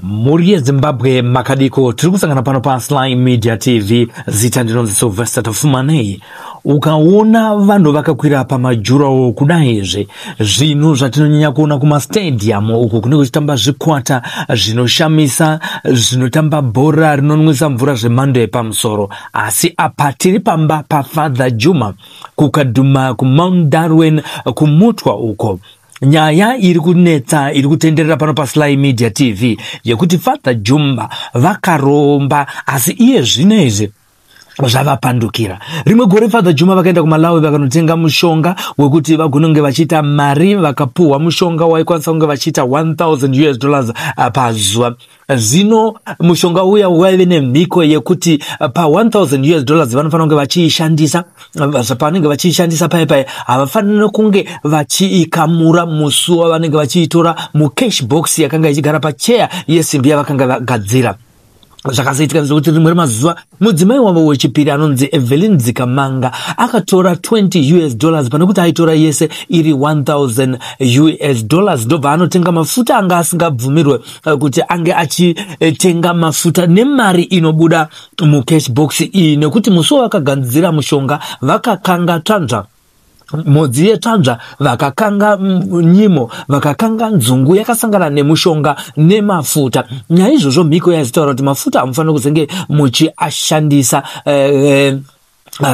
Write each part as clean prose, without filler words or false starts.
Mhuri yeZimbabwe makadiko, tiri kusangana pano paSly Media TV. Zita ndinonzi Sylvester Tafumanei. Ukaona vanhu vakakwira pamajurawo kudaizve, zvinhu zvatinonyanya kuona kumastadium uku kunenge kuchitamba zvikwata zvinoshamisa zvinotamba bhora rinonwisa mvura zvemhando yepamusoro. Asi apa tiri pamba paFather Juma kuKaduma kuMount Darwin kuMutwa uko. Nyaya iri kunetsa iri kutenderera pano paSly Media TV yekuti Father Jumba vakaromba, asi iye zvino izvi zvavapandukira. Rimwe gore Father Juma vakaenda kuMalawi vakanotenga mushonga wekuti vagone kunge vachiita mari. Vakapuhwa mushonga waikwanisa kunge vachiita 1000 US dollars pazuva. Zvino mushonga uya waive nemhiko yekuti pa 1000 US dollars vanofanira kunge vachiishandisa. Pavanenge vachiishandisa paye paye havafaniri kunge vachiikamura musi wavanenge vachiitora mucash box yakanga ichigara pacheya yesimbi yavakanga vagadzira. Zvakazoitika ndezvekuti rimwe remazuva mudzimai wavo wechipiri anonzi Evelyn Dzikamanga akatora 20 US dollars pane kuti aitora yese iri 1000 US dollars, ndobva anotenga mafuta anga asingabvumirwe kuti ange achitenga mafuta nemari inobuda mucash box iyi, nekuti musi wavakagadzira mushonga vakakanga tsvanzva, mhodzi yetsvanzva, vakakanga nyimo, vakakanga nzungu yakasangana nemushonga nemafuta. Naizvozvo mhiko yaizitaura kuti mafuta hamufaniri kuzenge muchiashandisa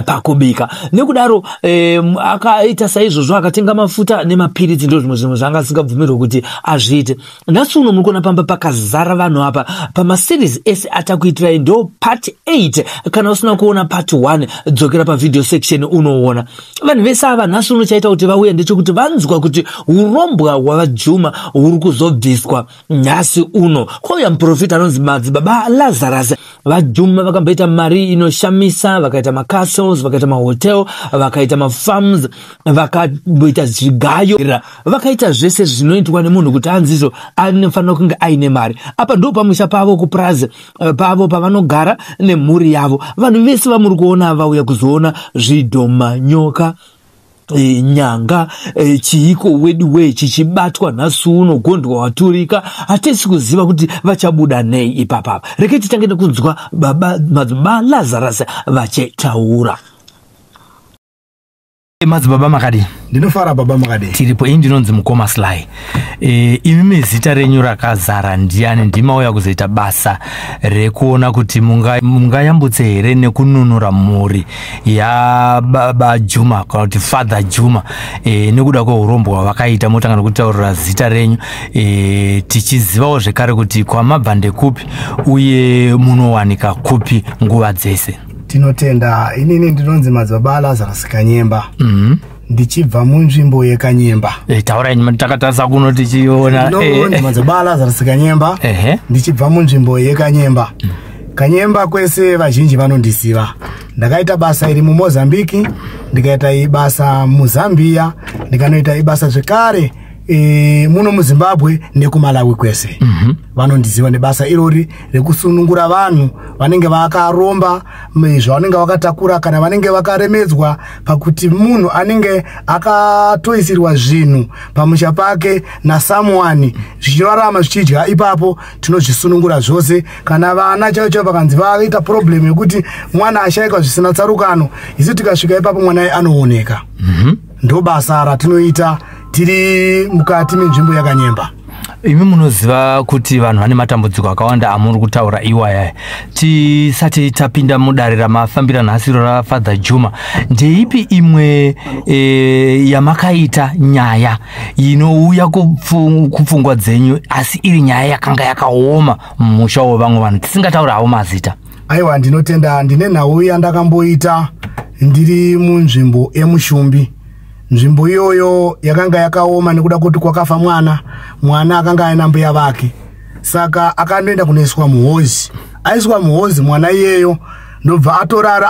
pakubika. Nekudaro akaita saizvozvo, akatenga mafuta nemapiritsi, ndo zvimwe zvinhu zvaanga asingabvumirwe kuti azviite. Nhasi uno muri kuona pamba pakazara vanhu apa. Pamaseries ese atakuitirai ndo part 8. Kana usina kuona part 1, dzokera pavideo section unoona vanhu vese ava. Nhasi uno chaita kuti vauye ndechekuti vanzwa kuti urombwa hwavaJuma huri kuzobviswa nhasi uno. Kwauya muprofita anonzi Madzibaba Lazarus. VaJuma vakamboita mari inoshamisa, vakaita macastles, vakaita mahotel, vakaita mafarms, vakamboita zvigayo, vakaita zvese zvinoitwa nemunhu kuti anzizvo anofanira kunge aine mari. Apa ndo pamusha pavo kupurazi pavo pavanogara nemhuri yavo. Vanhu vese vamuri kuona vauya kuzoona zvidhoma, nyoka, nyanga, chiiko wedu wee chichibatwa nhasi uno. Gondwa waturika, hatisi kuziva kuti vachabuda nei ipapapa. Regai titange nekunzwa baba Madzibaba Lazarus vachitaura. Madzibaba, makadii? Ndinofara baba, makadii? Tiripo. Ini ndinonzi Mukoma Sly. Imi mezita renyu rakazara ndiani? Ndimauya kuzoita basa rekuona kuti mungayambutse here nekununura mhuri yababa Juma kana kuti Father Juma nekuda kweurombo hwavakaita. Motanga nekutaurira zita renyu, tichizivawo zvekare kuti kwamabva ndekupi uye munowanika kupi nguva dzese. Tinotenda. Inini ndinonzi Madzibaba Lazarus Kanyemba, ndichibva munzvimbo yeKanyemba. Taurai takatarisa kuno tichiona. Ndinonzi Madzibaba Lazarus Kanyemba, ndichibva munzvimbo yeKanyemba. Kanyemba kwese vazhinji vanondiziva. Ndakaita basa iri muMozambiki, ndikaita ibasa muZambia, ndikanoita ibasa zvekare muno muZimbabwe nekuMalawi kwese. Vanondiziva nebasa irori rekusunungura vanhu vanenge vakaromba, zvavanenge vakatakura, kana vanenge vakaremedzwa pakuti munhu anenge akatoisirwa zvinhu pamusha pake nasomeone zvichirarama zvichidya ipapo, tinozvisunungura zvose. Kana vana chaivo chaivo vakanzi vaita problem yekuti mwana ashayikwa zvisina tsarukano, isu tikasvika ipapo mwana anooneka. Ndo basa ratinoita tiri mukati menzvimbo yaKanyemba. Imi munoziva kuti vanhu vane matambudziko akawanda amuri kutaura iwaya. Tisati tapinda mudare ramafambira nhasiro raFather Juma, ndeipi imwe yamakaita nyaya inouya kupfungwa dzenyu, asi iri nyaya yakanga yakaoma mumusha wevamwe vanhu, tisingatauri havo mazita? Aiwa, ndinotenda. Ndine nhau yandakamboita ndiri munzvimbo eMushumbi. Nzvimbo iyoyo yakanga yakaoma nekuda kuti kwakafa mwana. Mwana akanga aina mbuya vake, saka akandoenda kunoiswa muhozi. Aiswa muhozi mwana iyeyo, ndobva atorara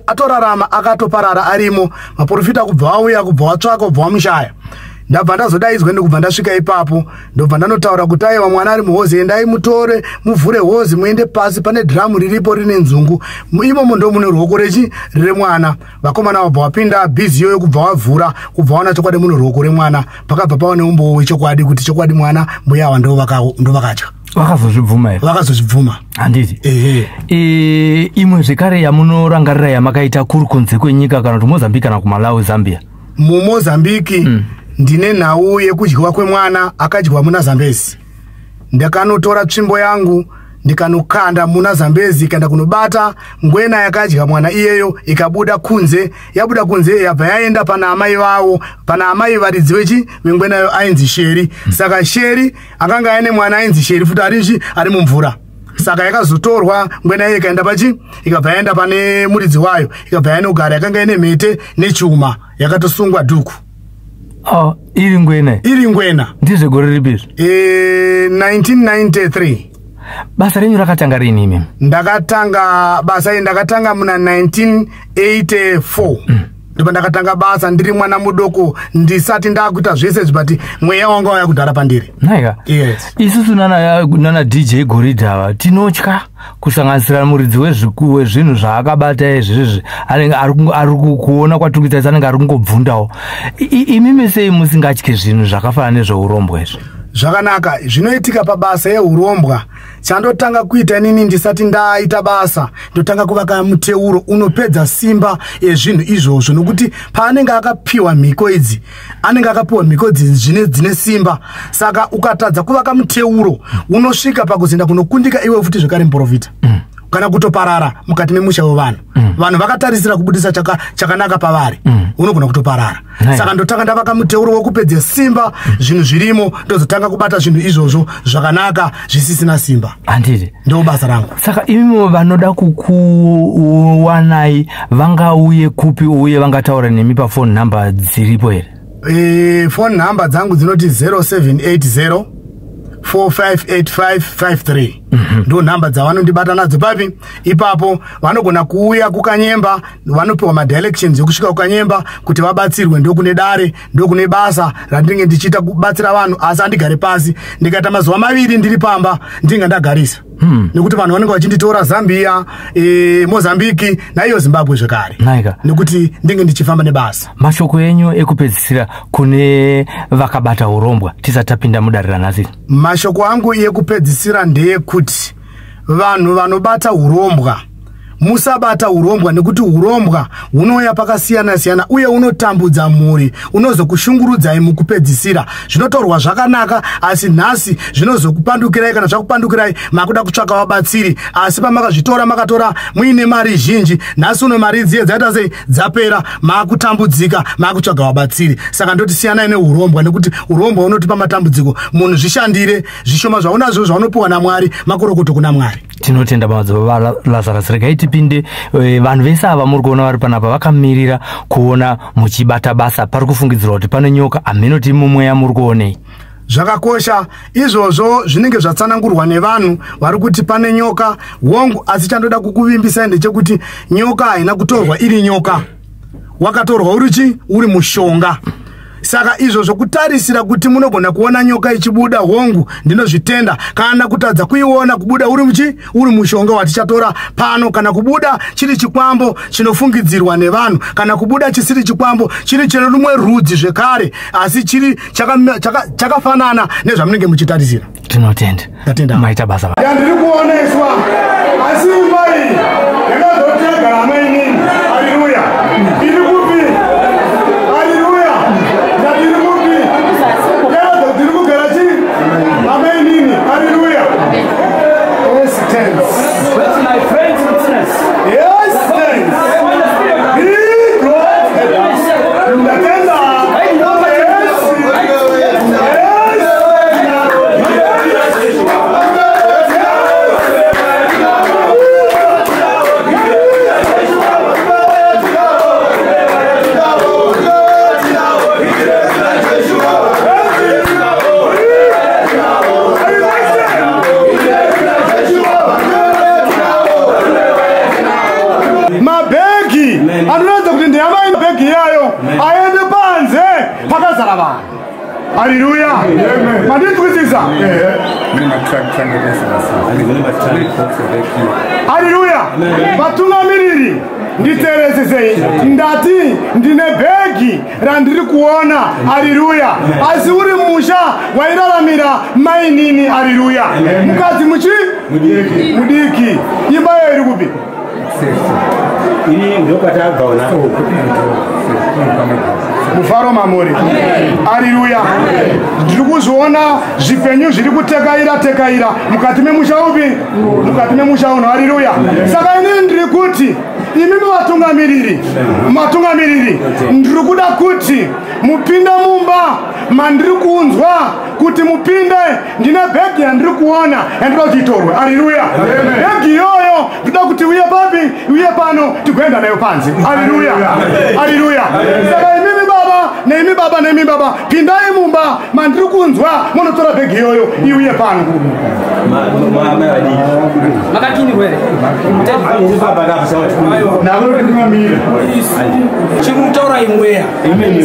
atorarama, akatoparara arimo. Maprofita kubva auya, kubva watsvaka, kubva wamushaya. Ndabva ndazodaidzwa, ndikubva ndasvika ipapo, ndobva ndanotaura kuti aiwa, mwana ari muhozi, endai mutore, muvhure hozi, muende pasi, pane dhiramu riripo rine nzungu, imomo ndo mune ruoko rechi remwana. Vakomana vabva vapinda bhizi iyoyo, kubva wavhura, kubva waona chokwadi mune ruoko remwana. Pakabva pava neumbowo wechokwadi kuti chokwadi mwana mbuya ava ndo vakadya. Vakazozvibvuma here? Vakazozvibvuma. Handiti? Ehe. Imwe zvekare yamunorangarira yamakaita kuri kunze kwenyika, kana kuti Mozambique kana kuMalawi, Zambia? MuMozambiki ndine nhau yekudyiwa kwemwana akadyiwa muna Zambezi. Ndakanotora tsvimbo yangu ndikanokanda muna Zambezi, ikaenda kunobata ngwena yakadya mwana iyeyo, ikabuda kunze. Yabuda kunze yabva yaenda pana amai vavo, pana amai varidzi vechi vengwenayo ainzi Sheri. Saka Sheri akanga aine mwana ainzi Sheri futi arichi ari mumvura. Saka yakazotorwa ngwena iye ikaenda pachi, ikabva yaenda pane muridzi wayo, ikabva yainogara. Yakanga ine mhete nechuma, yakatosungwa dhuku. Oh, iri ngwena? Iri ngwena. Ndizvegore ripi izvi? 1993. Basa renyu rakatanga rini imimi? Ndakatanga basa iri, ndakatanga muna 1984. Ndipo ndakatanga basa ndiri mwana mudoko, ndisati ndakuita zvese izvi, but mweya wanga waya kudhara pandiri. Naika. Yes. Isusu nana DJ Goridhe ava tinotya kusanganisira muridzi wezvinhu zvaakabata izvizvi, anenge ari kuona kwatiri kuita, anenge ari kungobvundawo. Imimi sei musingatyi zvinhu zvakafanana nezveurombwa izvi? Zvakanaka, zvinoitika pabasa yeurombwa, chandotanga kuita inini ndisati ndaita basa, ndotanga kuvaka muteuro unopedza simba ezvinhu izvozvo, nokuti paanenge akapiwa mhiko idzi, anenge akapiwa mhiko idzi dzine simba. Saka ukatadza kuvaka muteuro, unosvika pakuzoenda kunokundika iwe futi zvekare muprofita, kana kutoparara mukati memusha wevanhu. Vanhu vakatarisira kubudisa chakanaka pavari, unogona kutoparara. Saka ndotanga ndavaka muteuro wekupedza simba zvinhu zvirimo, ndozotanga kubata zvinhu izvozvo zvakanaka zvisisina simba. Handiti? Ndo basa rangu. Saka imimi vanoda kukuwanai vangauye kupi, uye vangataura nemi pafoni nhamba dziripo here? Phone number dzangu dzinoti 0780 458553. Ndo nhamba dzavanondibata nadzo papi ipapo. Vanogona kuuya kuKanyemba, vanopiwa madirections ekusvika kuKanyemba kuti vabatsirwe. Ndokune dare, ndokune basa randinenge ndichiita kubatsira vanhu. Asi handigare pasi, ndikaita mazuva 2 ndiri pamba ndinga ndagarisa, nekuti vanhu vanenge vachinditora Zambia, Mozambiki naiyo Zimbabwe zvekare, Naika. nekuti ndinge ndichifamba nebasa. Mashoko enyu ekupedzisira kune vakabata urombwa tisati tapinda mudare ranhasi? Mashoko angu ekupedzisira ndeyekuti vanhu vanobata urombwa, musabata urombwa, nekuti urombwa hunouya pakasiyana-siyana uye unotambudza mhuri, unozokushungurudzai mukupedzisira. Zvinotorwa zvakanaka, asi nhasi zvinozokupandukirai. Kana zvakupandukirai, makuda kutsvaka vabatsiri, asi pamakazvitora makatora muine mari zhinji. Nhasi uno mari dziye dzaita sei? Dzapera, makutambudzika, makutsvaga vabatsiri. Saka ndoti siyanai neurombwa, nekuti urombwa unotipa matambudziko. Munhu zvishandire zvishoma zvaunazvo zvaunopiwa naMwari. Makorokoto kuna Mwari. Tinotenda madzibaba Lazarus. Regai tipinde. Vanhu vese ava muri kuona vari panapa vakamirira kuona muchibata basa. Pari kufungidzirwa kuti pane nyoka, hamhenoti mumweya muri kuonei? Zvakakosha izvozvo zvinenge zvatsanangurwa nevanhu vari kuti pane nyoka, hongu, asi chandoda kukuvimbisai ndechekuti nyoka haina kutorwa iri nyoka, wakatorwa uri chi uri mushonga. Saka izvo zvokutarisira kuti munogona kuona nyoka ichibuda, hongu, ndinozvitenda. Kana kutadza kuiona kubuda uri muchi uri mushonga watichatora pano, kana kubuda chiri chikwambo chinofungidzirwa nevanhu, kana kubuda chisiri chikwambo, chiri chine rumwe rudzi zvekare, asi chiri chakafanana chaka, chaka nezvamunenge muchitarisira. Tinotenda. Ndatenda. Maita basa. Yandiri kuoneswa, asi imba iyi yakazotega amainini. Haleluya! Iri kupi? Haleluya! Ndati iri kupi? Yaratidza kuti iri kugara chii? Amainini. Haleluya! Yes, tense. Let my friends witness. Yes, tense. Be God. Ndatenda. Yes. Yes. Haleluya. Mandinzwisisa? Haleluya. Vatungamiriri, nditeerezesei. Ndati ndine bhegi randiri kuona. Haleluya. Asi uri musha wairaramira mainini. Haleluya. Mukadzi muchi mudiki. Imba iyo iri kupi? Iri ndopatabva una. Mufaro mamuri. Haleluya. Ndiri kuzviona zvipenyu zviri kutekaira tekaira mukati memusha upi? Mukati memusha uno. Haleluya. Saka inini ndiri kuti imimi vatungamiriri, matungamiriri, ndiri kuda kuti mupinde mumba mandiri kunzwa kuti mupinde. Ndine bhegi yandiri kuona yandinoda kuti itorwe. Haleluya. Bhegi iyoyo ndoda kuti uye papi, uye pano, tigoenda nayo panze. Haleluya. Haleluya. Saka imimi baba neimi baba neimi baba, pindai mumba mandiri kunzwa munotora bhegi iyoyo iuye pano. Chikutaura imweya.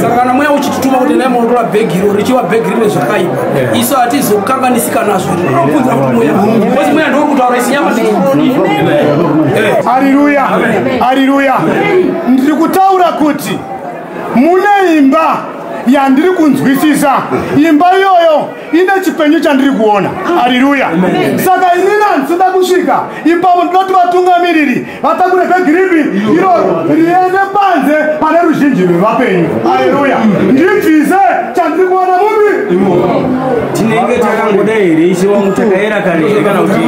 Saka kana mweya uchitituma kuti endai munotora bhegi iro, richiwa bhegi rine zvakaipa, isu hatizokanganisika nazvo. Tinokunzira kuti mweya, because mweya ndouri kutaura, isi nyama tikuroni. Haleluya. Haleluya. Ndiri kutaura kuti mune imba yandiri kunzwisisa. Imba iyoyo ine chipenyu chandiri kuona. Haleluya. Saka inini handisida kusvika ipapo. Ndinoti vatungamiriri vatakure bhegi ripi iroro riende panze pane ruzhinji rwevapenyu. Haleluya. Ndibvise chandiri kuona mupi. Tinenge takangoda here ishe wangu, takaera kare here kana kuti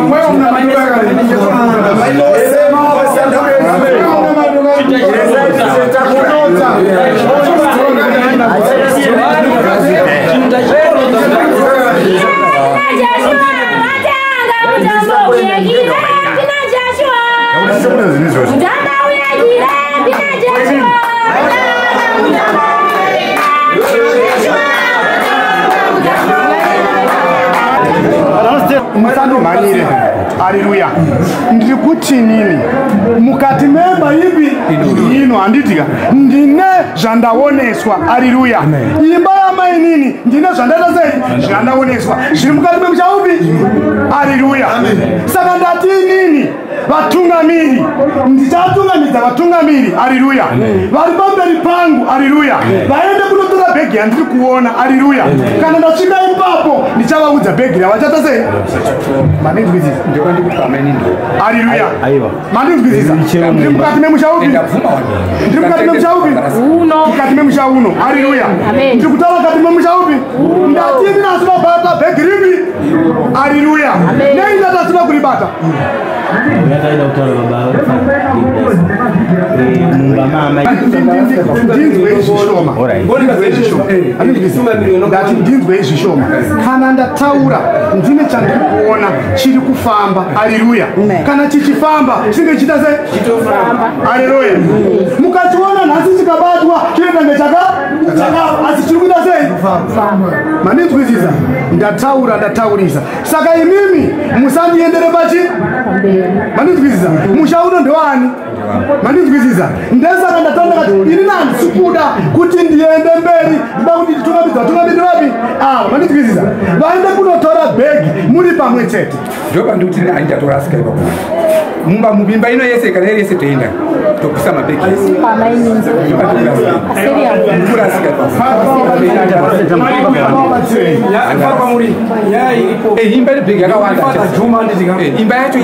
Musandomhanyire. Haleluya. Ndiri kuti nini mukati memba ipi ino, handitika, ndine zvandaoneswa. Haleluya. Imba yamainini ndine zvandaita sei, zvandaoneswa zviri mukati memusha upi. Haleluya. Saka ndati inini vatungamiri, ndichatungamidza vatungamiri. Haleluya. Vari pamberi pangu. Haleluya. Vaende kunotora bhegi yandiri kuona. Haleluya. Kana ndasvika ipapo ndichavaudza bhegi ravachata sei. Mandinzwisisa? Haleluya. Mandinzwisisa? Ndiri mukati memusha upi? Ndiri mukati memusha upi? Mukati memusha uno. Haleluya. Ndiri kutaura mukati memusha upi? Ndati ndinasina bata bhegi ripi. Haleluya. Nei ndatasina kuribata? Ndinzwe zvishoma. Ndati ndinzwe zvishoma. Kana ndataura ndine chandiri kuona chiri kufamba. Haleluya. Kana chichifamba chinenge chiita sei? Haleluya. Mukachiona nhasi chikabatwa chinoita kunge chaka asi chiri kuita sei? Mandinzwisisa? Ndataura, ndataurisa. Saka imimi musandiendere pachi. Mandinzwisisa? Musha uno ndewani? Mandinzwisisa? Ndesaka ndataura ndakati ini handisi kuda kuti ndiende mberi, ndoda kuti nditungamidze vatungamiri vapi ava. Mandinzwisisa? Vaende kunotora bhegi muri pamwe chete. Ndopandikuti handichatorasika ipapo. Mumba mumimba ino yese kana iri yese toenda topisa mabhegi ese. Kurasika ipapo. Imba ine bhegi yakawanda. Imba yacho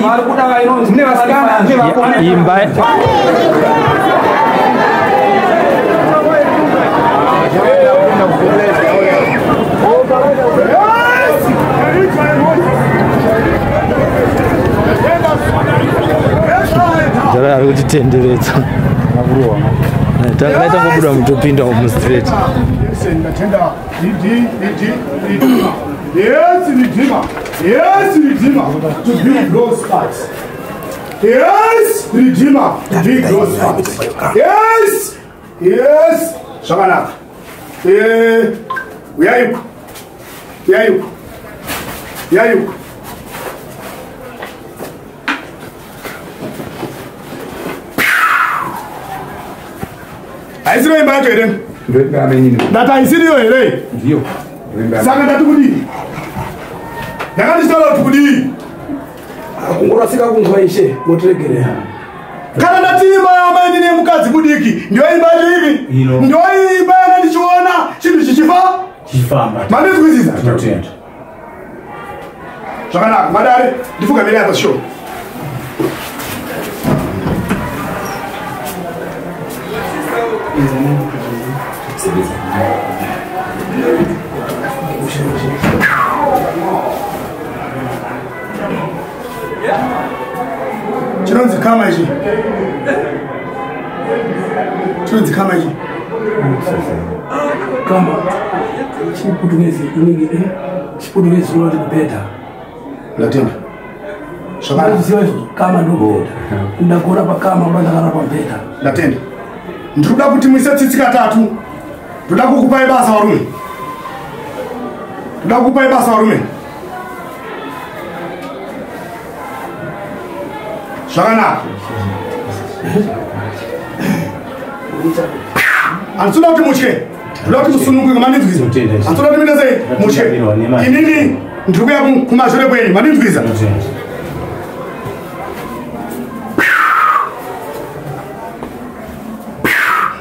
mune vasikana mune vakomana. Imba ari kutitenderedza. Takaita ngobuda mutopinda mustreet. Yes, Redeemer. Yes, Redeemer. To be glorified. Yes, Redeemer. To be glorified. Yes, yes. Zvakanaka. Uyayuko. Uyayuko. Uyayuko. Haisiriyo imba yacho here? Ndati haisiriyo here? Ndiyo. Saka ndati kudii? Ndanga ndichitaura kuti kudii? Kungorasika kunzwa ishe, motiregerera. Kana ndati imba yamaini nemukadzi mudiki, ndiyo imba yacho ipi? Ndiyo imba yanga ndichiona chinhu chichifa? Chichifamba. Mandinzwisisa? Zvakanaka, madare, ndifugamire apa sure. Chinonzi kama ichi. Chinonzi kama ichi. Kama. Chiputukezi inenge chiputukezi chinoti kubhedha. Ndatenda. Zvakanaka. Kama ndokubhedha. Ndagora pakama uda ndakara pabhedha. Ndatenda. Ndinoda kuti muise tsitsi katatu. Ndoda kukupai basa varume. Ndoda kukupai basa varume. Zvakanaka. Handinoda kuti mutye. Ndoda kuti musununguke mandinzwisa. Handinoda kuti muite sei mutye. Inini ndiri kuuya kumashure kwenyu mandinzwisa.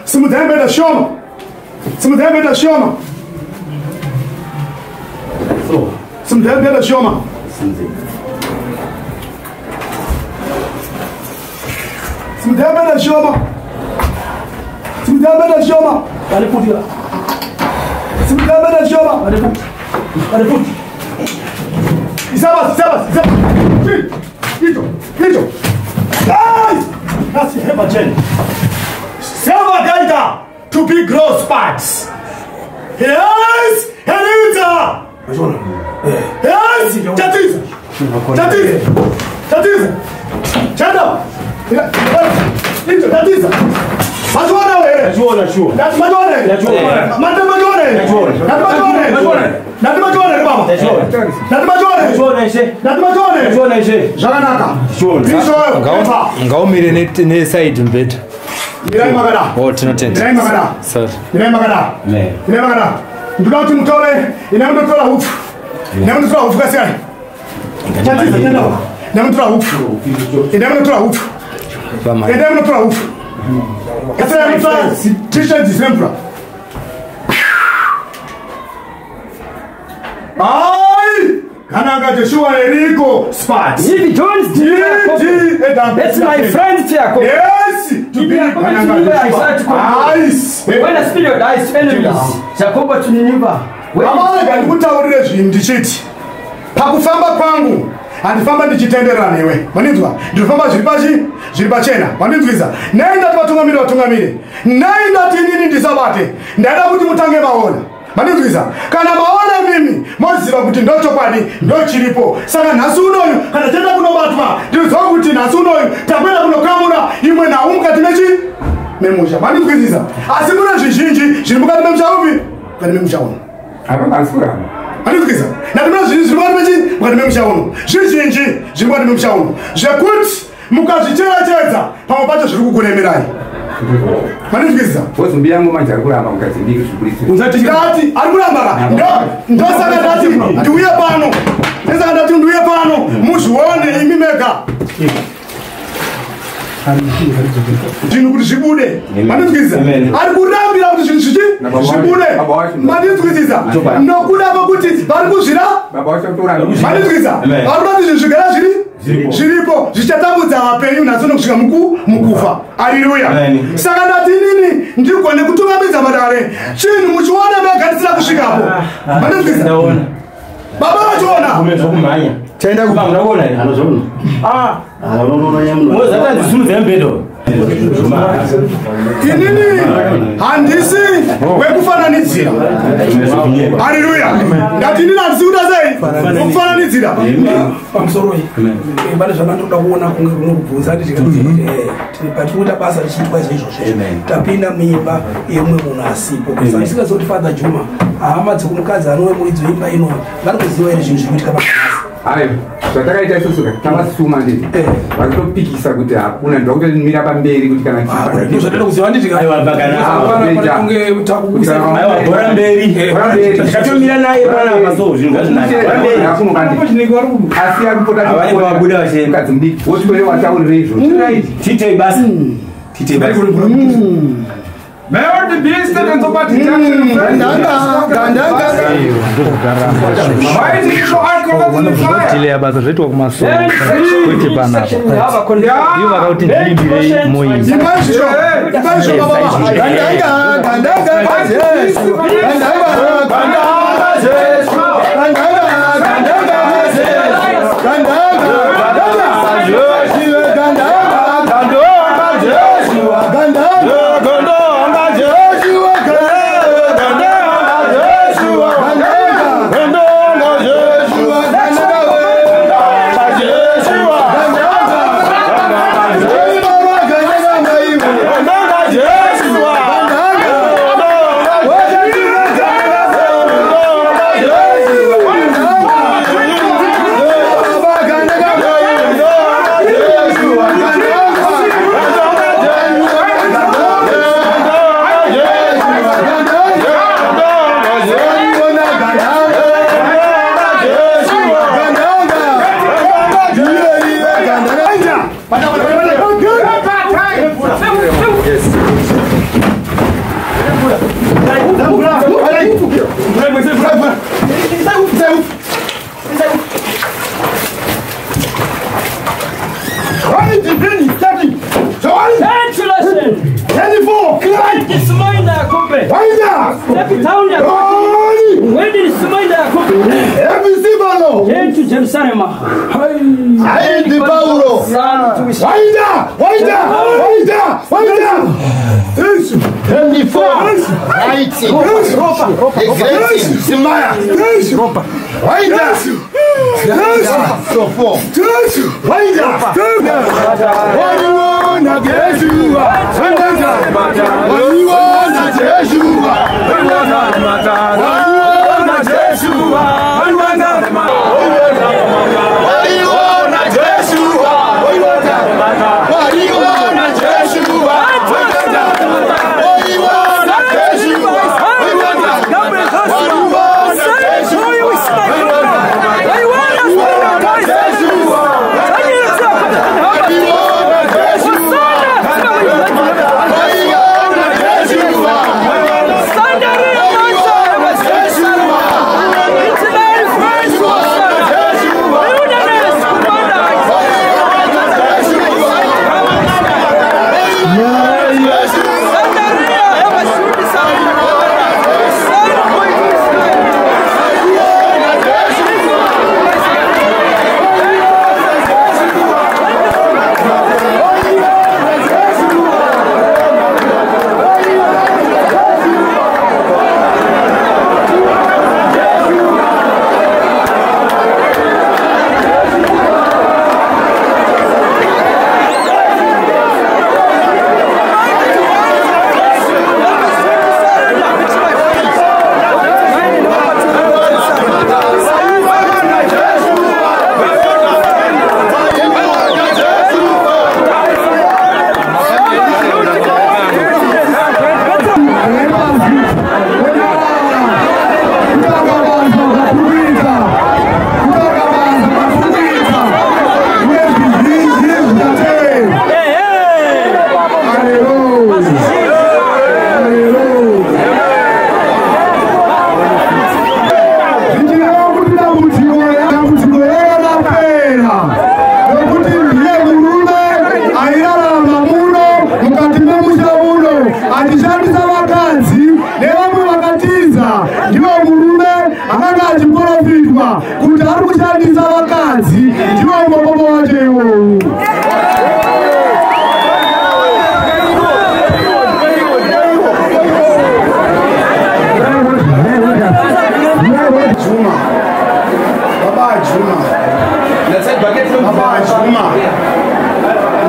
Simudzai mbeda shoma. Simudzai mbeda shoma. Simudzai mbeda shoma. Simudzai mbeda shoma. Simudzai mbeda shoma. Vane Simudzai mbeda shoma. Vane futi. Isabas, isabas, isabas. Ito, ito. Ai! That's heba chen. Silver gaita to be gross parts. Yes, Helita. Yes, tatiza. Tatiza. Tatiza. Chanda. Ito, tatiza. Majuona wewe. Najuona sure. Ndati majuona. Najuona. Mate majuona. Najuona. Ndati majuona. Najuona. Ndati majuona baba. Najuona. Ndati majuona. Najuona ishe. Ndati majuona. Najuona ishe. Zvakanaka. Sure. Ndizvo. Ngaumire ne side mbeta. Mirai makada. Oh, tinotenda. Mirai makada. Sorry. Mirai makada. Mirai makada. Ndoda kuti mutore, ina munotora hupfu. Ina munotora hupfu kasiyai. Tatiza tenda. Ina munotora hupfu. Ina munotora hupfu. Ina munotora hupfu. Kasiyai munotora t-shirt zisembra. Ai! Kananga Joshua Eriko Spats. If Jones that's my friend Jacob. Yes, to be Nice. When the spirit dies, enemies. Jacob to Nineveh. Amana ndikutaurire zvinhu ndichiti pakufamba kwangu handifamba ndichitenderera newe. Mandinzwa? Ndinofamba zviri pachi zviri pachena. Mandinzwisa? Nei ndati vatungamiri vatungamire. Nei ndati inini ndisabate. Ndaida kuti mutange maona. Mandinzwisa? Kana maona mimi moziva kuti ndochokwadi ndochiripo. Saka nhasi unoyu kana tienda kunobatwa ndinoziva kuti nhasi unoyu takwenda kunokamura imwe nhau mukati mechi memusha. Mandinzwisisa? Asi mune zvizhinji zviri mukati memusha upi? Mukati memusha uno. Mandinzwisisa? Ndati mune zvizhinji zviri mukati mechi mukati memusha uno. Zvizhinji zviri mukati memusha uno zvekuti mukazvicherechedza pamwe pacho zviri kukuremerai. Mandinzwisisa? Vozumbi yangu manje ari kuramba mukadzi ndiki zvibuditse. Ndati ari kuramba ka? Ndosaka ndati ndiuye pano. Ndosaka ndati ndiuye pano muzvione imi mega. Zvinhu kuti zvibude. Mandinzwisisa? Ari kurambira kuti zvinhu zvichi zvibude. Mandinzwisisa? Nokuda kwekuti vari kuzvira. Mandinzwisisa? Vari kuda kuti zvinhu zvigara zviri zviripo zvichatambudza vapenyu nhasi nokusvika mukufa. Haleluya. Saka ndati inini ndigone kutungamidza madare chinhu muchiona mega ndisina kusvikapo. Mandinzwisisa? Baba vachiona. Chaenda kuona. Ah. Inini handisi wekufananidzira. Haleluya. Ndati inini handisi kuda sei? Wekufananidzira. Pamusoro iyi. Pane zvamandoda kuona kunge kunokubvunza ndikati patiri kuita basa richiitwa izvozvo. Tapinda muimba yemumwe munhu asipo. Saka ndisingazivi kuti Father Juma hama dzekumukadzi anouya muridzi weimba ino vari kuziva here zvinhu zviri kuitika pakanasa. Ayo zvatakaita isusu tavasuma nditi vakutopikisa kuti hakuna ndokutomira pamberi kuti kana ndozvatada kuziva nditi bhora mberi tikatomira naye panapa so zvinhu ngazvinakasi arikupotabuda mukadzi mudiki wotwere wataurire izvo tiitei basa tiitei basa. May the beast and the party ndokugara basa zvaitwa kumasoro kwete panapa ivo vakakuti ndiimbirei moimba.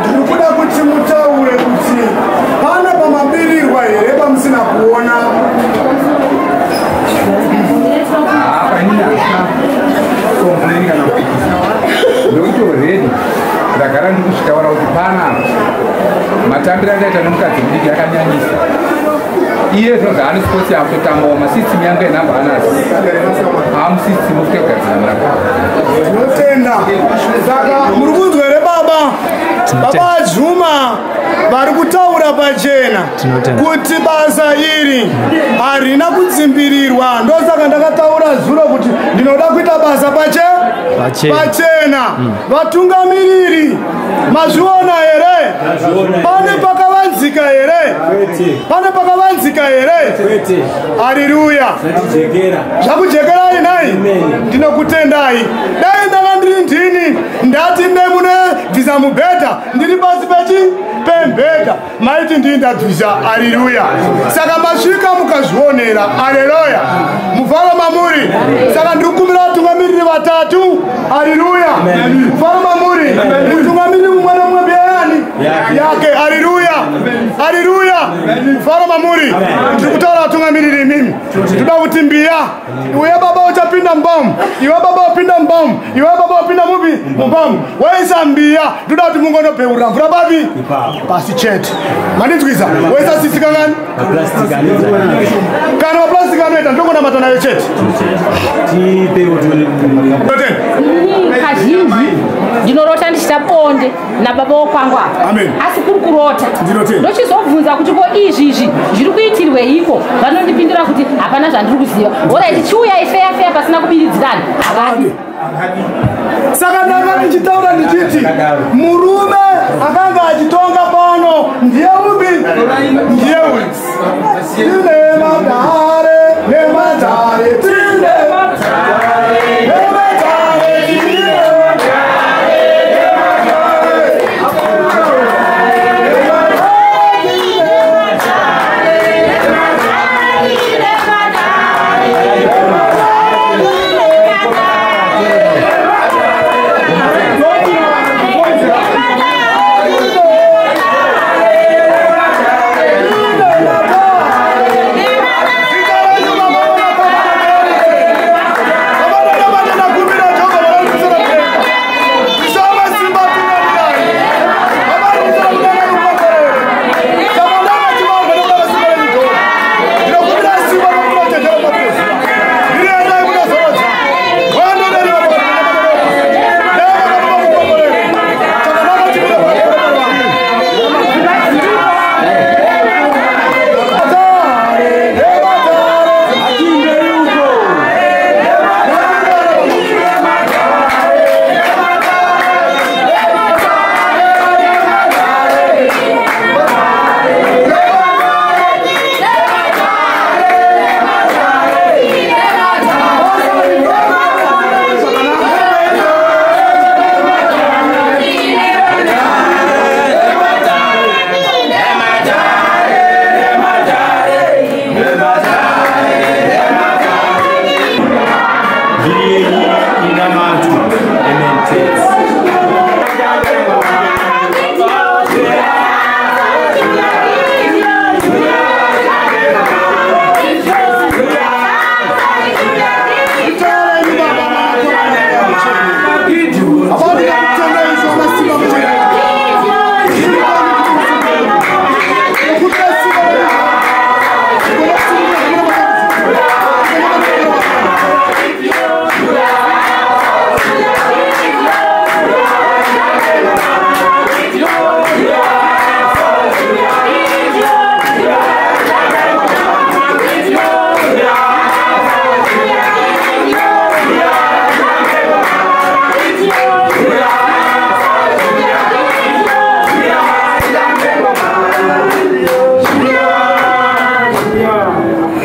Ndiri kuda kuti mutaure kuti pana pamabirirwa here pamusina kuona. Apa inini handina complain kana kupikisa. Nokuti already ndagara ndikusvitaura kuti panapa matambiro andaita nomukadzi mudiki akanyanyisa. Iye zvinonzi haani sports yakutotambawo masystem yangu yenhamba anasi hamusystem okuti kugadzira murapa. Tinotenda. Saka muri kunzwa here baba? Baba Juma vari kutaura pachena kuti basa iri harina kudzimbirirwa. Ndosaka ndakataura zuro kuti ndinoda kuita basa pachena. Vatungamiriri mazviona here? Pane pakavanzika here? Pane pakavanzika here? Haleluya. Zvakujekerai nai? Ndinokutendai. Dai ndanga ndiri ndini ndati munebvisa mubhedha ndiri pasi pechi pembhedha maiti ndini ndabvisa. Haleluya. Saka masvika mukazvionera. Haleluya. Mufaro mamuri. Saka ndiri kukumbira vatungamiriri vatatu. Haleluya. Mufaro mamuri. Mutungamiriri mumwe nomumwe beyani yake. Haleluya. Haleluya. Mufaro mamuri. Ndiri kutaura vatungamiriri imimi. Ndoda kuti mbiya iwe baba uchapinda mubamu, iwe baba upinda mubamu, iwe baba upinda mupi mubamu, waisa mbiya. Ndoda kuti mungonobheurira mvura papi pasi chete. Mandinzwisa? Waisa sisi kangani? Kana maplastic anoita ndongonamata nayo chete. Kazhinji ndinorota ndichita bonde nababa wokwangu apa. Asi kuri kurota. Ndochizobvunza kuti ko izvi zviri kuitirweiko? Vanondipindura kuti hapana zvandiri kuziva. Alright, chiuyai feya feya pasina kubiridzirana. Havadi. Saka ndanga ndichitaura ndichiti murume akanga achitonga pano ndiye upi? Ndiye uyu. Tine madare nemadare, tine madare nemadare, tine madare nemadare.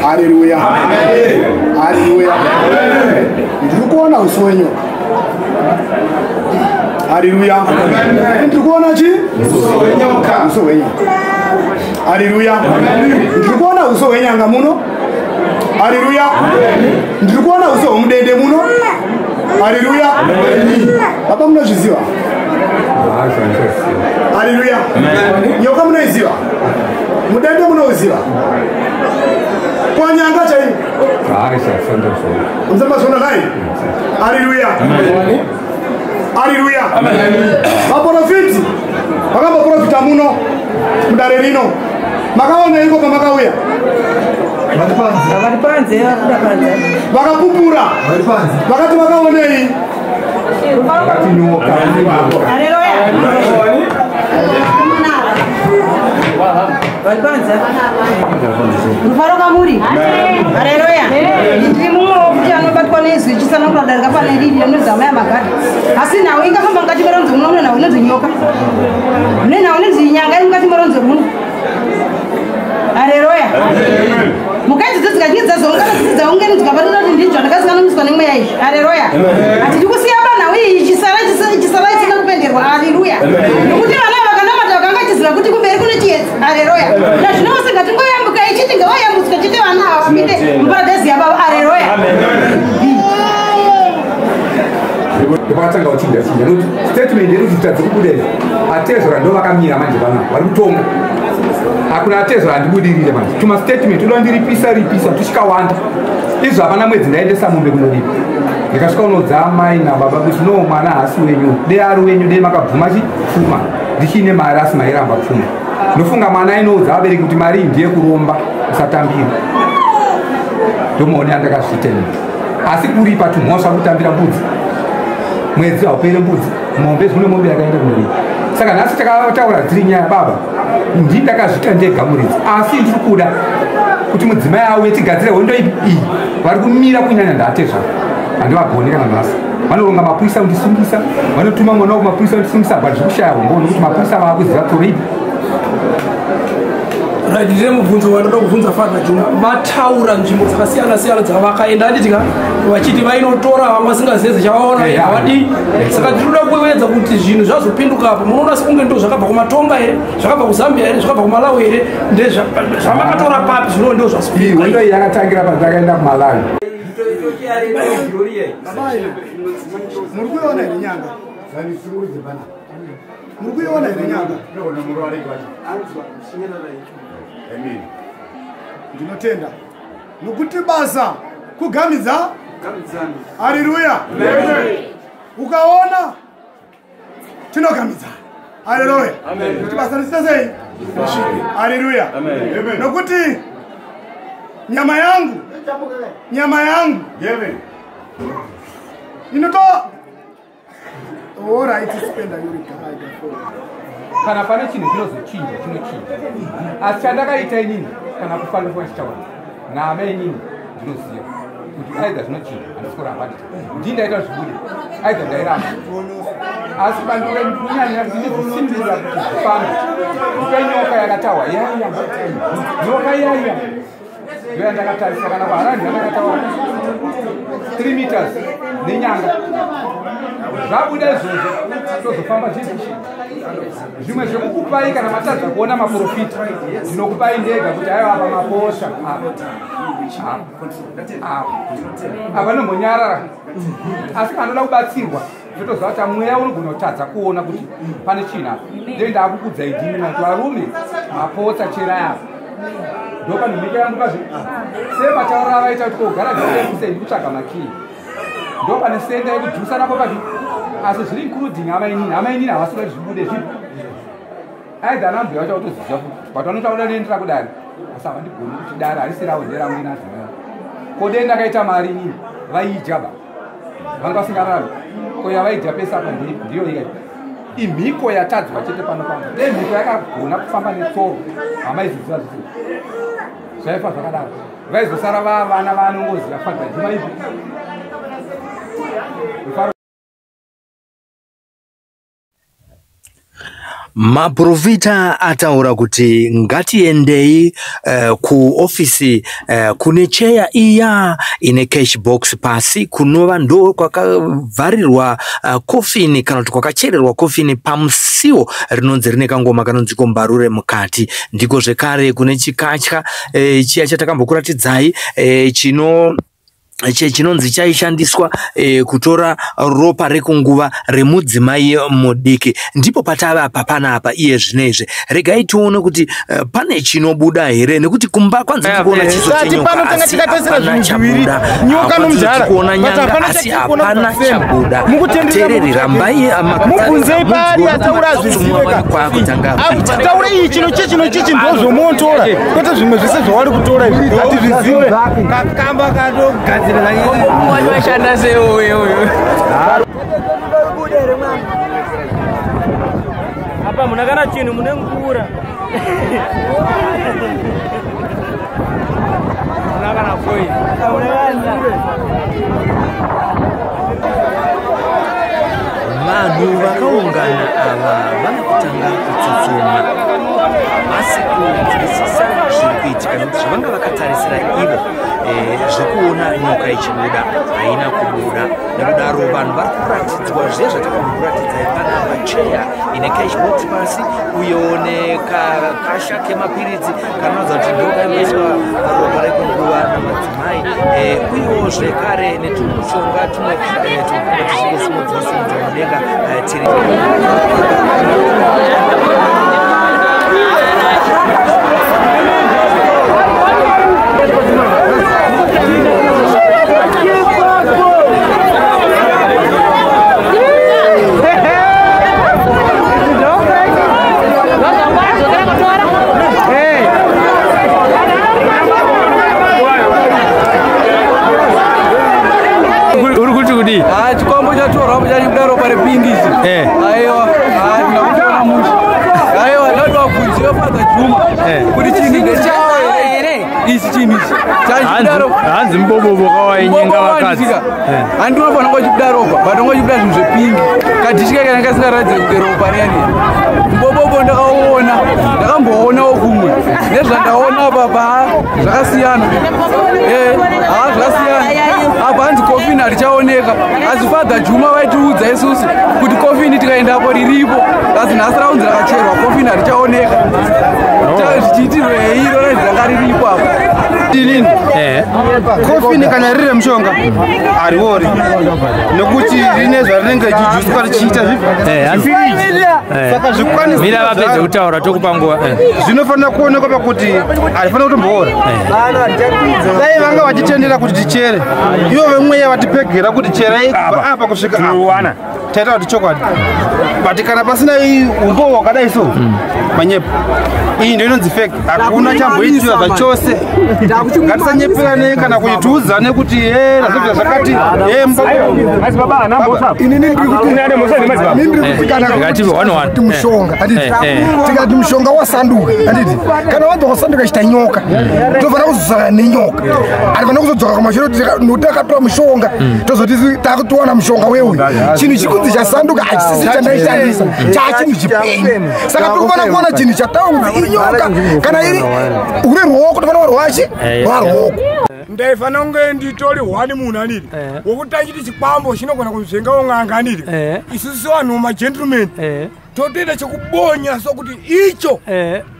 Haleluya. Haleluya. Ndiri kuona uso wenyoka. Haleluya. Ndiri kuona chi? Uso wenyoka. Uso wenyoka. Haleluya. Ndiri kuona uso wenyanga muno. Haleluya. Ndiri kuona uso hwomudende muno. Haleluya. Baba munozviziva? Haleluya. Nyoka munoiziva? Mudende munouziva? Kwanyanga chaiyo? Musamazvona nai? Haleluya. Haleluya. Vaprofiti vakamboprofita muno mudare rino, makaona iko pamakauya vakapupura vakati vakaonei? Rufaro kamuri. Haleluya. Ndiri mumwe wokuti anobatwa nezwi chisanangura kudarika pane riri rinonzi amai amagada. Asi nhau ingafamba mukati meronzo muno mune nhau inonzi nyoka. Mune nhau inonzi nyanga iri mukati meronzo muno. Haleluya. Mhuka idzodzo dzikachinge dzazoungana dzisi dzaungani dzikabatana kuti ndizvo ndakasikanomiswa nemweya izvi. Haleluya. Hatidi kusiya panhau iyi ichisara isina kupenderwa. Haleluya. Nokuti vana vakanamata vakanga vachiziva kuti kumberi kune chiedza. Haleluya. Nazvino vose ngatingoyambuka ichiti ngavayambutswe chete vana ava vapinde muparadhaisi yababa. Haleluya. Ndopakatanga kuchinja chinja nokuti statement yedu kuti tadzi kubuda izvi atezvara ndo vakamira manje vana vari kutonga hakuna atezvara handibudirire manje tuma statement uda ndiripisa ripisa tuchikawanda izvo hapana mwedzi ndaendesa mombe kunoripa ndikasvika unodza amai nababa kuti no mwana haasi wenyu de ari wenyu de makabvuma chipfuma ndichiine mari asi mairamba pfuma ndofunga mwana ainoudza vabereki kuti mari iyi ndiye kuromba usatambira ndomaone andakazviita ini asi kuripa tumhosva kutambira mbudzi mwedzi haupere mbudzi mombe zvine mombe yakaenda kunoripa saka nhasi takataura dziri nyaya baba ndi ndakazviita ndega muridzi asi ndiri kuda kuti mudzimai auye tigadzire hondo iyi vari kumira kunyanya ndatezva handivagoni kana nhasi vanoronga mapurisa kundisungisa vanotuma mwana wako mapurisa kundisungisa but zvikushaya hombo nokuti mapurisa vaakuziva toripi. Right, ndine mubvunzo wandoda kubvunza Father Juma. Vataura nzvimbo dzakasiyana siyana dzavakaenda handiti ka vachiti vainotora vamwe vasingazeze chavaona havadi. Saka tinoda kuedza kuti zvinhu zvazopinduka apo munoona sekunge ndo zvakabva kumatonga here, zvakabva kuZambia here, zvakabva kuMalawi here, ndezvamakatora papi zvino ndo zvazopinduka. Hondo iyi yakatangira padzakaenda kuMalawi. Muri kuiona here nyanga? Muri kuiona here nyanga? Ndinotenda nokuti basa kugamidza. Haleluya. Ukaona tinogamidzana. Haleluya. Kuti basa risite sei? Haleluya. Nokuti nyama yangu inoto alright spenda yuri guide. Kana pane chinhu chinozochinja chinochinja asi chandakaita inini kana kufanira kuchitaura name inini ndinoziva kuti aidha zvinochinja handisi kuramba ndita ndii ndaita zvibude aidha ndairamba asi bandikunyanya kuti ndizisimbirira kuti zvifambe ndipe nyoka yakatawa yaiya nyoka iyaiya ndoya ndakatarisa kana kuharandi yandakataura 3 meters nenyanga zvabuda izvozvo tozofamba zvipi zvimwe zvekukupai kana matadza kuona maprofita ndinokupai ndega kuti aiwa apa maposha apa anombonyarara asi kana anoda kubatsirwa totoziva kuti mweya unogona kutadza kuona kuti pane chinhu apa ndee ndaakukudzai ndimi nati varume mapotsa cherai apa ndopanhumika yangu pazvi semataurira avaita kuti kogara zvisekusei ndikutsvaga makii ndopane senda yekudhusa napo pazvi asi zviri including amainini amainini havasi kuda zvibude zvipi aidha ana mbuya vacho vakutoziva futi but vanotaura nendira kudari asi havandigoni kuti dare harisi ravo nderangu inadzimai ko dei ndakaita mari inini vaiidya ba vanga vasingararami ko yavaidya pese apa ndiyo ikai imhiko yatadzwa chete pano pano dei mhiko yakagona kufamba netsoro hamaizoziva zvisi zvaifa zvakadaro vaizosara vavana vanongoziva fadza juma ipi. Maprofita ataura kuti ngatiendei kuofisi kune cheya iya ine cash box pasi kunova ndo kwakavharirwa kofini kana kuti kwakachererwa kofini pamusiwo rinonzi rine kangoma kanonzi kombarure mukati. Ndiko zvekare kune chikatya chiya chatakambokuratidzai chino Chinonzi chaishandiswa kutora ropa rekunguva remudzimai mudiki. Ndipo patava apa panapa iye zvinezvi. Regai tione kuti pane chinobuda here, nekuti kumba kwanzi tikuona chiso chenyoka asi hapana chabuda. Tikuona nyanga asi hapana chabuda. Teereri, rambai mubvunzei pari ataura zvizive kwakutanga taura iyi chino chechino chichi ndozvomotora kwete zvimwe zvese zvavari kutora izvi hatizvizive. Kakamba katogadzira washanda seuyo apa muna kana chinhu mune ngura muna kana koi. Vanhu vakaungana ava vanokutanga kutsutsumwa asi kunzwisisa zviri kuitika nekuti zvavanga vakatarisira ivo zvekuona nyoka ichibuda haina kubuda. Nekudaro vanhu vari kuratidzwa zviya zvatakambokuratidzai panapa, cheya ine cash box pasi uyo nekakasha kemapiritsi kanoratidza kuti ndokaimboiswa ropa rekunguva namadzimai, uyewo zvekare netumushonga tumwe tukunga tichingosimudzwa simudzwa mudenga tiri. Uri kuti kudii? Chikwambo chatorwa chachibuda ropa repingi ichi. Aiwa, ndinakutoona musha. Aiwa, ndati wabvunziwe Father Juma kuti chinhu ndechawo here ichi chinhu ichi chachibuda ropa. Hanzi mubobobo kawainyenga vakadzi. Handinofanira kungochibuda ropa, but ongochibuda zvinhu zvepingi. Kadhishi kake kanga kasingaratidze kuti ropa riyani. Mubobobo ndakauona, ndakamboonawo kumwe. Nezvandaona apa zvakasiyana. Zvakasiyana. Apa hanzi kofini harichaoneka. Asi Father Juma vaitiudza isusu kuti kofini tikaendapo riripo. Asi nhasi raunzi rakacherwa, kofini harichaoneka. Zvichiitirwei iro rainzi ranga riripo apa. Inini kofini kana riri remushonga hariori nekuti rine zvarinenge richijuswa richiita saka zvikwanisa. Mira vapedze kutaura tokupa nguva. Zvinofanira kuonekwa pakuti harifanira kutomboora. Dai vanga vachitendera kuti tichere, ivo vemweya vatipegera kuti cherai kubva apa kusvika apa, taita kuti chokwadi. But kana pasina umbowo wakadai so manyepo. Iyi ndio inonzi fake. Hakuna chamboitiwa zvachose. Ngatisanyeperane kana kuti tiudzane kuti razobvira zvakati. Inini ndiri kuti mushonga handiti, tikati mushonga wasanduka handiti, kana wabva wasanduka chita nyoka tofanira kuzosangana nenyoka. Hatifanira kuzodzoka kumashure nokuti takatora mushonga tozoti takutowana mushonga weuyu. Chinhu chikunzi chasanduka hachisisi chandaishandisa, chaachinhu chipenyu. Saka tiri kufanira kuona chinhu chataura kuti inyoka kana iri uri ruoko tofanira rwachi rwaruoko. Ndaifanira kunge nditori hwani munhu aniri wokuti achiti chikwambo chinogona kuzvenga un'anga aniri. Isusu vanhu magentlemen totoita chekubonya sokuti icho,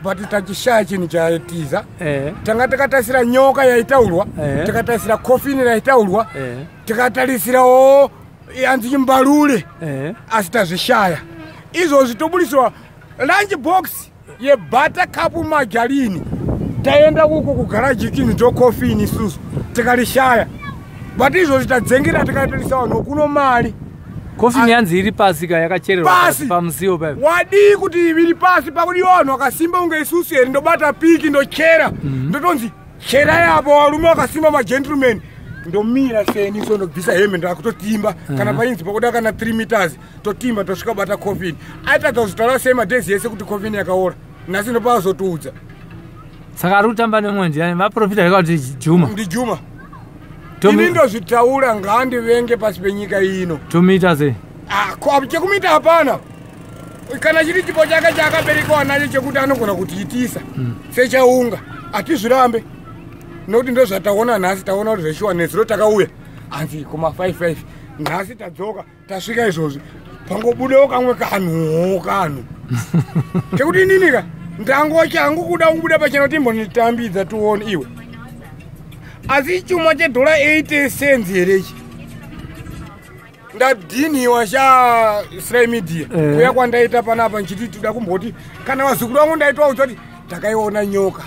but tachishaya chinhu chatiza. Tanga takatasira nyoka yaitaurwa, takatasira kofini raitaurwa, tikatarisirawo yanzi chimbarure, asi tazvishaya. Izvozvi tobudiswa lunch box yebata kapu majarini, taenda kuko kugaraji chinhu chokofini isusu tikarishaya. But izvozvi tadzengera tikatarisa vanhu kuno mari. Kofini yanzi iri pasi ka yakachererwa pasi pamusiwo paipo. Wadii kuti iri pasi pakudiwa vanhu vakasimba unge isusu here? Ndobata piki ndochera, ndotonzi cherai apo varume vakasimba magentlemen. Ndomira seni so ndobvisa hembe ndakutotimba kana painzi pakuda kana 3 meters totimba tosvika bata kofini. Aitadza kuzvitaura sei madhezi ese kuti kofini yakaora, nhasi ndopazotiudza. Saka ari kutamba nemwe ndiani? Vaprofita veka kuti Juma. Ndi Juma. Ini ndozvitaura ngaandivenge pasi penyika ino. Tomuita sei? Chekumuita hapana. Kana chiri chipo chake chaakaberekwa nacho chekuti anogona kutiitisa sechaunga, hatizvirambe. Nokuti ndozvataona nhasi, taona kuti zveshuwa nezuro takauya hanzi kuma 55 nhasi tadzoka tasvika izvozvi pangobudewo kamwe kanhuwo kanhu kekuti ininika ndangochangu kuda kubuda pachena kuti imbonitambidza tione iwe. Asi chuma chedhora 80 cents here ichi? Ndadhiniwa sha Sly Media. Kuya kwandaita panapa nchiti toda kumboti kana vazukuru vangu ndaitwa kuti takaiona nyoka.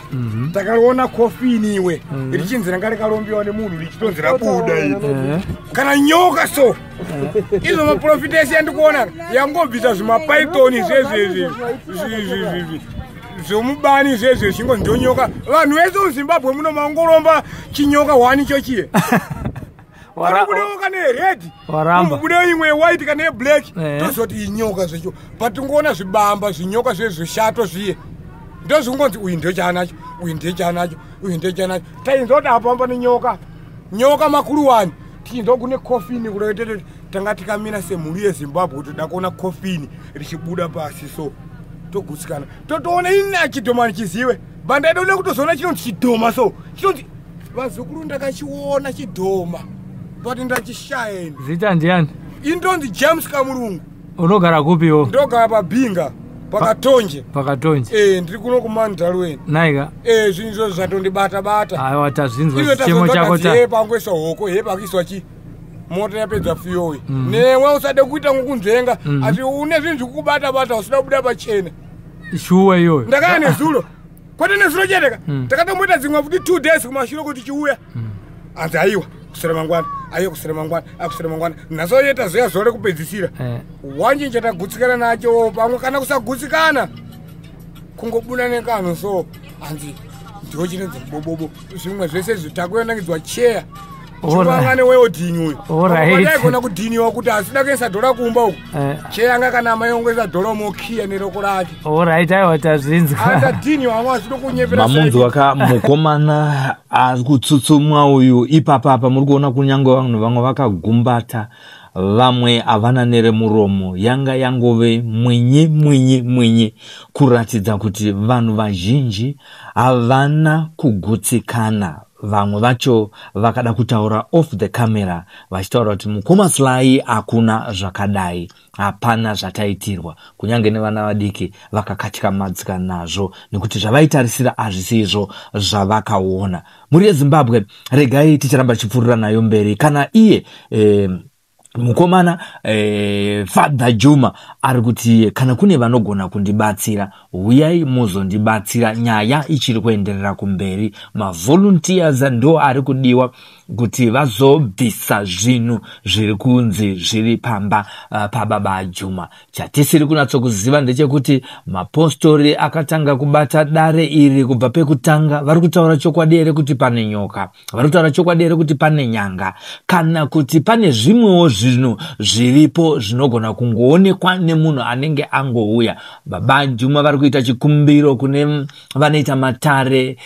Takaiona kofini iwe. Richinzi ranga rikarombiwa nemunhu richitonzi rabuda iri. Kana nyoka so. Izvo maprofita ese andikuona yangobvisa zvimapython zvezvezvi. Zvomubani zvezve zvingo ndonyoka. Vanhu vese muZimbabwe muno mangoromba chinyoka hwani chochiye. Kubudewo kana red, kubudewo imwe white kana yeblack, tozoti inyoka zvecho. But tingoona zvibamba zvinyoka zvezvishato zviye. Ndozvingonzi uyu ndochaanacho, uyu ndochaanacho, uyu ndochaanacho. Tainzwa kuti apa pane nyoka. Nyoka makuru wani. Tichinzwa kune kofini kureketete tanga tikamira semhuri yeZimbabwe kuti toda kuona kofini richibuda pasi so. Togutsikana. Totoona ina chidhoma chiziwe. Banda yedu kutozoona chinonzi chidhoma so. Chinonzi vazukuru ndakachiona chidhoma. But ndachishaya ini. Zita ndiani? Indonzi James Kamurungu. Unogara kupiwo? Ndogara paBinga. Pakatonje. Pakatonje. Ndiri kuno kuMandalweni. Naika. Zvinhu izvozvo zvatondibata bata. Aiwa tazvinzwa chichemo chako ta. Pangoiswa hoko, pakuiswa chi. Mota yapedza fuyoyi. Newe usade kuita ngokunzvenga, asi une zvinhu zvikubata bata usida kubuda pachena. Shuwa iyoyo. Ndakaya nezuro. Kwete nezuro chete ka. Takatomboita dzimwe futi 2 days kumashure kuti chiuya. Anzi aiwa kusera mangwana, aiwa kusera mangwana, akusera mangwana. Nasoyeta zuya zuva rekupedzisira. Wanjinja tagutsikana nacho pamwe kana kusagutsikana. Kungobuda nekanhu so anzi ndiwo chinonzi bobobo. Zvimwe zvese zvitakuyanangidzwa chair. Chivangane weodhini uyu. Ndaigona kudhiniwa kuti asida kuisa dhora kumba uku. Chair anga kana mayongesa dhora mokiya neroko rake. Alright, aiwa tazvinzwa. Andadhiniwa amwe asida kunyepera. Mamunzwa ka mukomana ari kutsutsumwa uyu ipapa apa muri kuona kunyange vanhu vamwe vakagumbata vamwe havana neremuromo. Yanga yangove mwenye mwenye mwenye kuratidza kuti vanhu vazhinji havana kugutsikana. Vamwe vacho vakada kutaura off the camera vachitaura kuti mukoma Sly hakuna zvakadai, hapana zvataitirwa. Kunyange nevana vadiki vakakatyamadzika nazvo nekuti zvavaitarisira hazvisi izvo zvavakaona. Mhuri yeZimbabwe, regai ticharamba tichipfuurira nayo mberi. Kana iye mukomana Father Juma ari kuti kana kune vanogona kundibatsira huyai muzondibatsira, nyaya ichiri kuenderera kumberi. Mavolunteers ndo ari kudiwa kuti vazobvisa zvinhu zviri kunzi zviri pamba pababa Juma. Chatisiri kunatsokuziva ndechekuti mapostori akatanga kubata dare iri kubva pekutanga vari kutaura chokwadi here kuti pane nyoka, vari kutaura chokwadi here kuti pane nyanga, kana kuti pane zvimwewo zvinhu zviripo zvinogona kungoonekwa nemunhu anenge angouya. Baba Juma vari kuita chikumbiro kune vanoita matare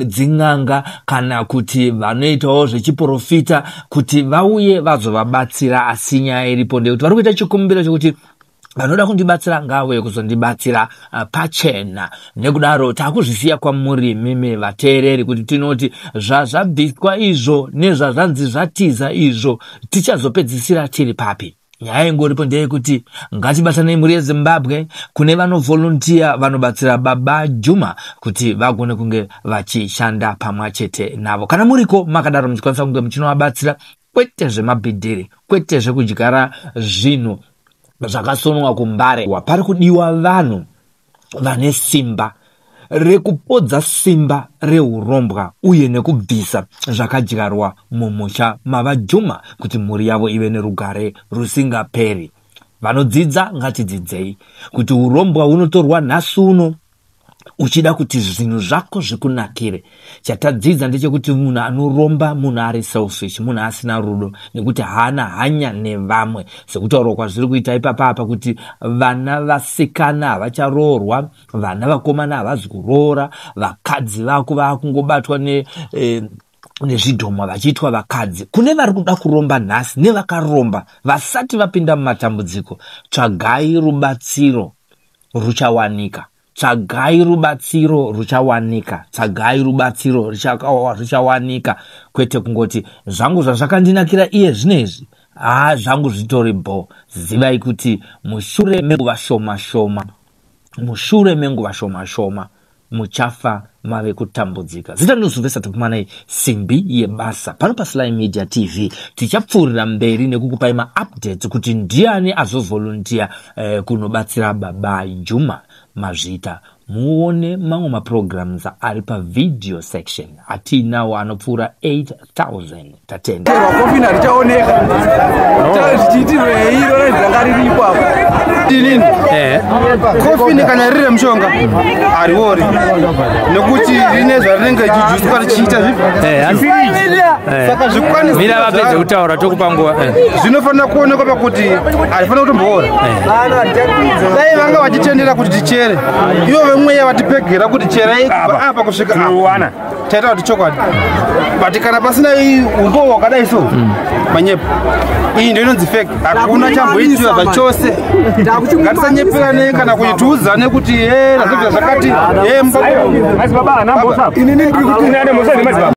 dzin'anga kana kuti vanoitawo zvechiprofita kuti vauye vazovabatsira. Asi nyaya iripo ndeyekuti vari kuita chikumbiro chekuti vanoda kundibatsira ngauye kuzondibatsira pachena. Nekudaro takuzvisiya kwamuri mimi vateereri kuti tinoti zvazvabviswa izvo nezvazvanzi zvatiza izvo tichazopedzisira tiri papi. Nyaya ingoripo ndeyekuti ngatibatanei mhuri yeZimbabwe kune vanovolunteer vanobatsira baba Juma kuti vagone kunge vachishanda pamwe chete navo. Kana muriko makadaro muchikwanisa kunge muchinovabatsira, kwete zvemabhidhiri, kwete zvekudyara zvinhu zvakasonwa kumbare. Pari kudiwa vanhu vane simba rekupodza simba reurombwa uye nekubvisa zvakadyarwa mumusha mavaJuma kuti mhuri yavo ive nerugare rusingaperi. Vanodzidza ngatidzidzei kuti urombwa hunotorwa nhasi uno uchida kuti zvinhu zvako zvikunakire. Chatadzidza ndechekuti munhu anoromba munhu ari selfish, munhu asina rudo, nekuti haana hanya nevamwe. Sekutaurwa kwazviri kuita ipapa apa kuti vana vasikana havacharoorwa, vana vakomana havazi kuroora, vakadzi vako vakungobatwa nezvidhoma vachiitwa vakadzi. Kune vari kuda kuromba nhasi nevakaromba vasati vapinda mumatambudziko, tsvagai rubatsiro ruchawanika. Tsvagai rubatsiro ruchawanika. Tsvagai rubatsiro ruchawanika, kwete kungoti zvangu zvazvakandinakira iye zvinezvi, zvangu zvitori bo. Zivai kuti mushure menguva shoma shoma, mushure menguva shoma shoma muchafa Mave kutambudzika. Zita ndinozovesa Tapumanai, simbi yebasa pano paSly Media TV. Tichapfuurira mberi nekukupai maupdates kuti ndiani azovolunteer kunobatsira Baba Juma. Mazvita, muone mamwe maprograms ari pavideo section atinawo anopfuura 8000. Tatenda. Kofini harichaoneka zvichiitirwei rora ranga riripo apo. Inini kofini kana riri remushonga hariori nekuti rine zvarinenge richijuswa richiita zvipi, saka zvikwanismira vapedze kutaura tokupa nguva. Zvinofanira kuonekwa pakuti harifanira kutomboora. Dai vanga vachitendera kuti tichere, ivo vemweya vatipegera kuti cherai kubva apa kusvika apa, taita kuti chokwadi. But kana pasina umbowo hwakadai so, manyepo. Iyi ndo inonzi fake, hakuna chamboitiwa zvachose. Ngatisanyeperane kana kuti tiudzane kuti e razobvira zvakati. Inini ndiri kuti